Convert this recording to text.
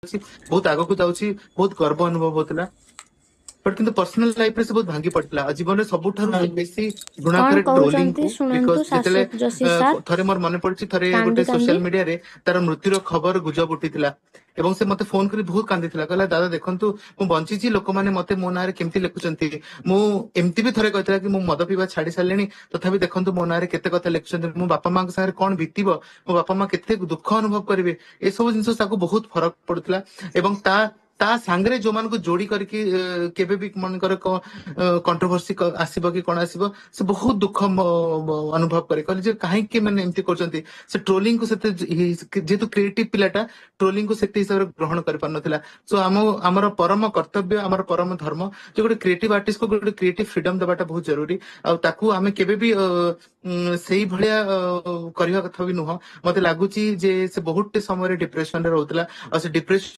ଅଛି, ବହୁତ ଆଗକୁ ଯାଉଛି, ବହୁତ ଗର୍ବ ଅନୁଭବ ହଉଥିଲା। ବଟ୍ କିନ୍ତୁ ପର୍ସନାଲ ଲାଇଫରେ ସେ ବହୁତ ଭାଙ୍ଗି ପଡିଥିଲା ଆଉ ଜୀବନରେ ସବୁଠାରୁ ବେଶୀ ଘୃଣା କଣ କରେ କହୁଛନ୍ତି ଟ୍ରୋଲିଂକୁ। ଶୁଣନ୍ତୁ because ଯେତେବେଳେ ଶାଶ୍ୱତ ଯୋଶୀ ସାର୍ ଥରେ ମୋର ମନେ ପଡୁଛି, ଥରେ କାନ୍ଦି ଗୋଟେ କାନ୍ଦି। ସୋସିଆଲ ମିଡିଆରେ ତାର ମୃତ୍ୟୁର ଖବର ଗୁଜବ ଉଠିଥିଲା ଏବଂ ସେ ମତେ ଫୋନ କରି ବହୁତ କାନ୍ଦିଥିଲା। କହିଲା, "ଦାଦା, ଦେଖନ୍ତୁ, ମୁଁ ବଞ୍ଚିଛି, ଲୋକମାନେ ମତେ ମୋ ନାଁରେ କେମିତି ଲେଖୁଛନ୍ତି।" ମୁଁ ଏମିତି ବି ଥରେ କହିଥିଲା କି ମୁଁ ମଦ ପିଇବା ଛାଡି ସାରିଲିଣି, ତଥାପି ଦେଖନ୍ତୁ ମୋ ନାଁରେ କେତେ କଥା ଲେଖୁଛନ୍ତି, ମୋ ବାପା ମାଙ୍କ ସାଙ୍ଗରେ କଣ ବିତିବ, ମୋ ବାପା ମା କେତେ ଦୁଃଖ ଅନୁଭବ କରିବେ। ଏସବୁ ଜିନିଷ ତାକୁ ବହୁତ ଫରକ ପଡୁଥିଲା ଏବଂ ତା ସାଙ୍ଗରେ ଯୋଉମାନଙ୍କୁ ଯୋଡି କରିକି କେବେ ବି ମନେକର କଣ୍ଟ୍ରୋଭର୍ସି ଆସିବ କି କଣ ଆସିବ, ସେ ବହୁତ ଦୁଃଖ ଅନୁଭବ କରେ। କହିଲେ ଯେ କାହିଁକି ମାନେ ଏମିତି କରୁଛନ୍ତି। ସେ ଟ୍ରୋଲିଂ କୁ ସେତେ, ଯେହେତୁ କ୍ରିଏଟିଭ ପିଲାଟା, ଟ୍ରୋଲିଂ କୁ ସେତେ ହିସାବରେ ଗ୍ରହଣ କରିପାରୁନଥିଲା। ସୋ ଆମର ପରମ କର୍ତ୍ତବ୍ୟ, ଆମର ପରମ ଧର୍ମ ଯେ ଗୋଟେ କ୍ରିଏଟିଭ ଆର୍ଟିଷ୍ଟ କୁ ଗୋଟେ କ୍ରିଏଟିଭ ଫ୍ରିଡମ ଦେବାଟା ବହୁତ ଜରୁରୀ। ଆଉ ତାକୁ ଆମେ କେବେ ବି ସେଇ ଭଳିଆ କରିବା କଥା ବି ନୁହଁ। ମତେ ଲାଗୁଛି ଯେ ସେ ବହୁତ ସମୟରେ ଡିପ୍ରେସନରେ ରହୁଥିଲା ଆଉ ସେ ଡିପ୍ରେସନ